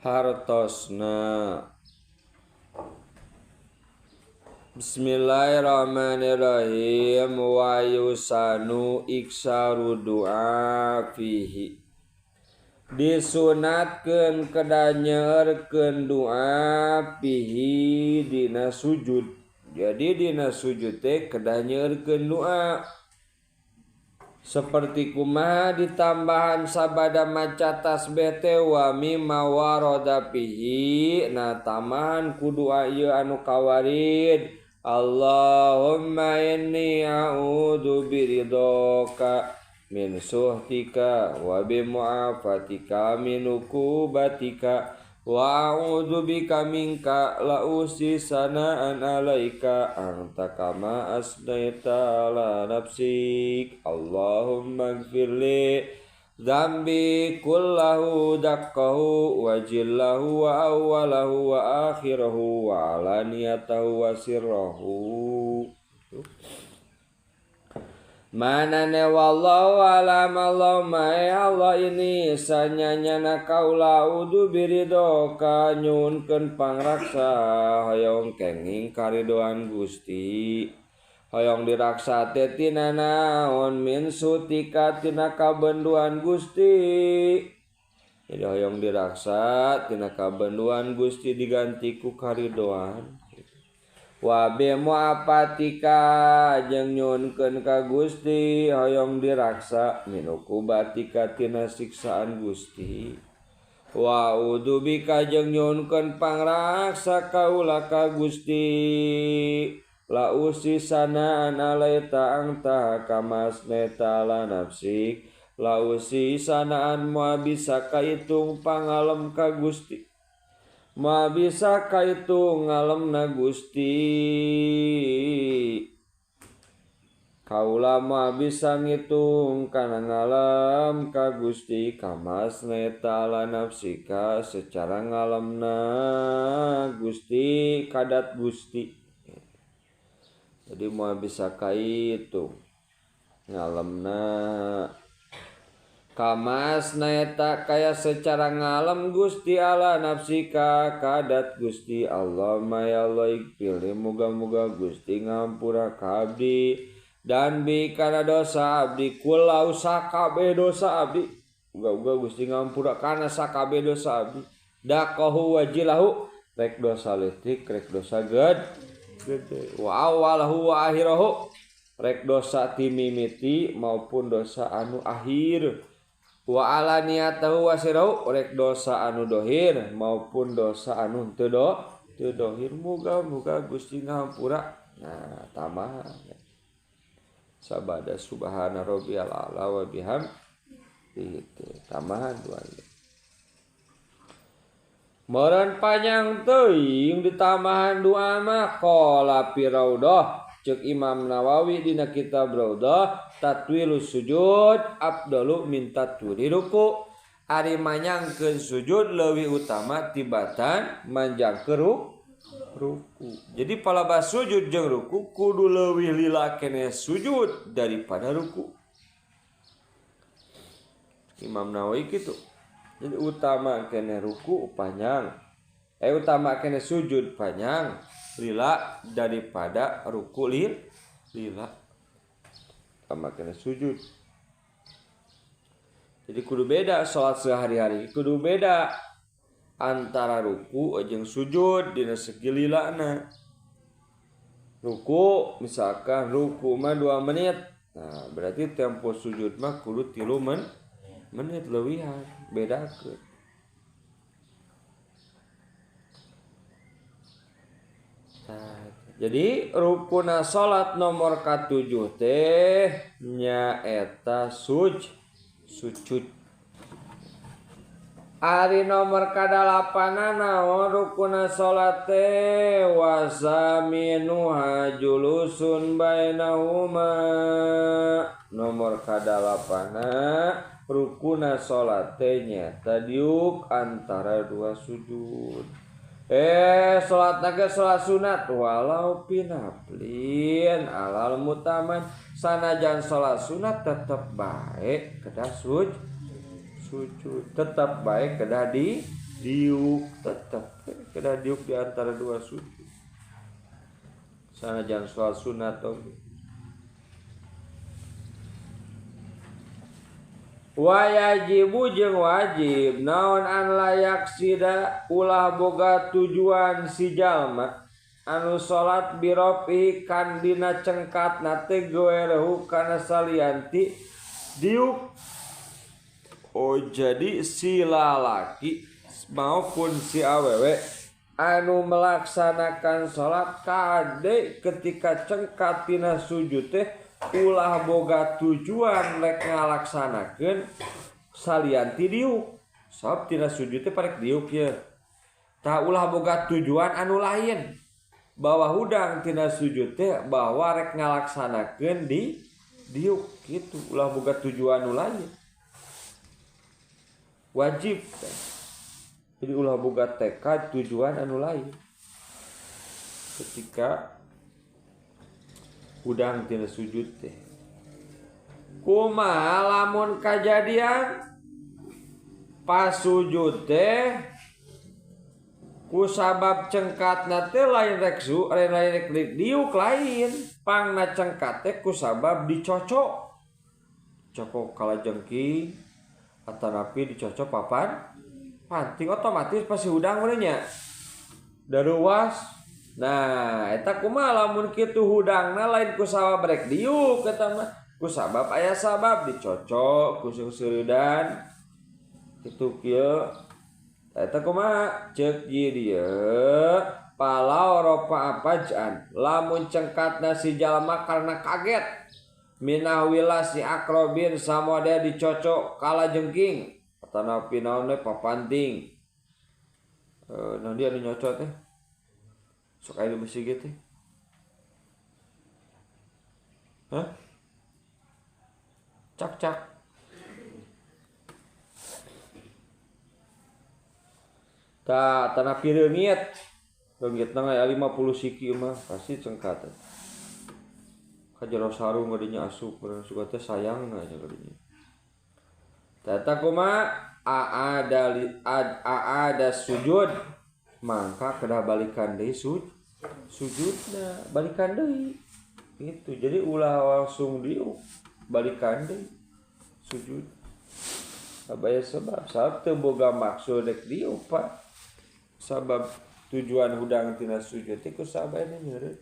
hartosna. Bismillahirrahmanirrahim. Wa yusanu iksaru du'a fihi. Disunatkeun kedah nyeurkeun doa fihi dina sujud. Jadi dina sujud teh kedah nyeurkeun doa. Seperti kumaha ditambahan sabada maca tasbih teh wa mimma warada fihi. Nah tambahan ku doa ieu anu kawarid. Allahumma inni a'udzu biridhoka min suhtika wa bi mu'afatika min uqubatika wa a'udzu bika minka la usi sana'an 'alaika anta kama asnaita ala nafsik. Allahumma ighfirli dzambi kullahu daqqahu wa jillahu wa awwalahu wa akhirahu wa alaniyatahu wa sirrahu. Manane wallahu alam. Allahumma ya Allah ini sanyanyana kaula udu biridoka nyunkeun pangraksa hoyong kenging karidoan Gusti. Hoyong diraksa teh tina naon min sutika tina kabenduan Gusti. Jadi hoyong diraksa tina kabenduan Gusti diganti ku karidoan. Wa bi mu'afatika jeung nyunkeun ka Gusti hoyong diraksa minukubatika tina siksaan Gusti. Wa udubika jeung nyunkeun pangraksa kaula ka Gusti. La usi sanaan alaita angta kamasneta ala nafsik. La usi sanaan moal bisa kaitung pangalem ka Gusti. Moal bisa kaitung ngalemna Gusti. Kaula moal bisa ngitung kana ngalem ka Gusti kamasneta ala nafsika secara ngalemna Gusti kadat Gusti. Jadi mau bisa kaitu ngalemna kamas naeta kaya secara ngalem Gusti ala nafsika kadat Gusti. Allahumma ya Allah ighfirli muga-muga Gusti ngampura ka abdi dan bi kana dosa abdi kulau sakabeh dosa abdi. Muga-muga Gusti ngampura kana sakabeh dosa abdi. Daqahu wajilahu rek dosa leutik rek dosa gede wa awalahu wa akhirahu rek dosa timimiti maupun dosa anu akhir. Wa alaniyatahu wa sirrahu rek dosa anu dohir maupun dosa anu teu dohir. Muga-muga Gusti ngahampura. Nah tambahan sabada subhana rabbiyal a'la wa bihamdihi tambahan dua. Meureun panjang teuing ditambahan doa mah qala fi raudhah ceuk Imam Nawawi dina kitab Raudhah tatwilus sujud afdalu min tatwili ruku. Ari manjangkeun sujud leuwih utama tibatan manjangkeun ruku. Jadi palabah sujud jeung ruku kudu leuwih lila keneh sujud daripada ruku. Imam Nawawi kitu. Jadi utama kene ruku panjang, utama kene sujud panjang lila daripada ruku lila. Utama kene sujud. Jadi kudu beda salat sehari-hari, kudu beda antara ruku jeung sujud dina segi lilana. Ruku misalkan ruku mah 2 menit. Nah, berarti tempo sujud mah kudu 3 menit leuwihan, bedakeun. Nah, jadi rukuna salat nomor ka-7 teh nyaeta sujud. Ari nomor ka-8 naon rukuna salat teh wasaminuha julusun bainahuma. Nomor ka-8 rukuna salat teh nyaeta diuk antara dua sujud. Salat ge salat sunat walau pinaplin alal mutaman sanajan salat sunat tetep bae kedah sujud, tetap baik kedah di Diuk tetep kedah diuk di antara dua sujud. Sanajan sholat sunat oge. Wajibu jeung wajib naon an layak sida ulah boga tujuan si jalma anu salat birofi kan dina cengkatna teh goerehu kana salianti diuk. Oh jadi si lalaki maupun si awewe anu melaksanakan salat kade ketika cengkat tina sujud teh ulah boga tujuan rek ngalaksanakeun salianti diuk. Sabab tina sujud teh parek diuk ye. Tah ulah boga tujuan anu lain. Bahwa hudang tina sujud teh bahwa rek ngalaksanakeun di diuk gitu, ulah boga tujuan anu lain. Wajib teh. Jadi ulah boga tekad tujuan anu lain. Ketika hudang tina sujud teh. Kumaha lamun kajadian pas sujud teh ku sabab cengkatna teh lain rek lain rek diuk lain, pangna cengkat teh ku sabab dicocok. Cocok kalajengking atanapi dicocok papan panting otomatis pasti hudang meureun nya. Daruwas. Nah, eta kumaha lamun kitu hudangna lain ku sabab rek diuk eta mah. Ku sabab aya sabab dicocok ku seureudan. Kitu kieu. Eta kumaha? Ceuk ieu dieu palau rofa apajan. Lamun cengkatna si jalma karena kaget. Minahwilas si akrobin samodea dicocok kalajengking. Atanapi naon we papanting. Naon dia anu nyocot teh? Sok aya di masjid teh. Hah? Cak-cak. Tah tanah pireungit. Reungitna aya 50 siki mah pasti cengkat. Ka jero sarung gadinya asup, suka teh sayangna nya gadinya. Tah eta kumaha? Aada sujud. Mangka kedah balikan deui sujudna, balikan deui. Gitu. Jadi ulah langsung diuk, balikan deui sujud. Abaya sebab sabab teu boga maksud rek diuk, Pak. Sabab tujuan hudang tina sujud teh ku sabayana nyeureut.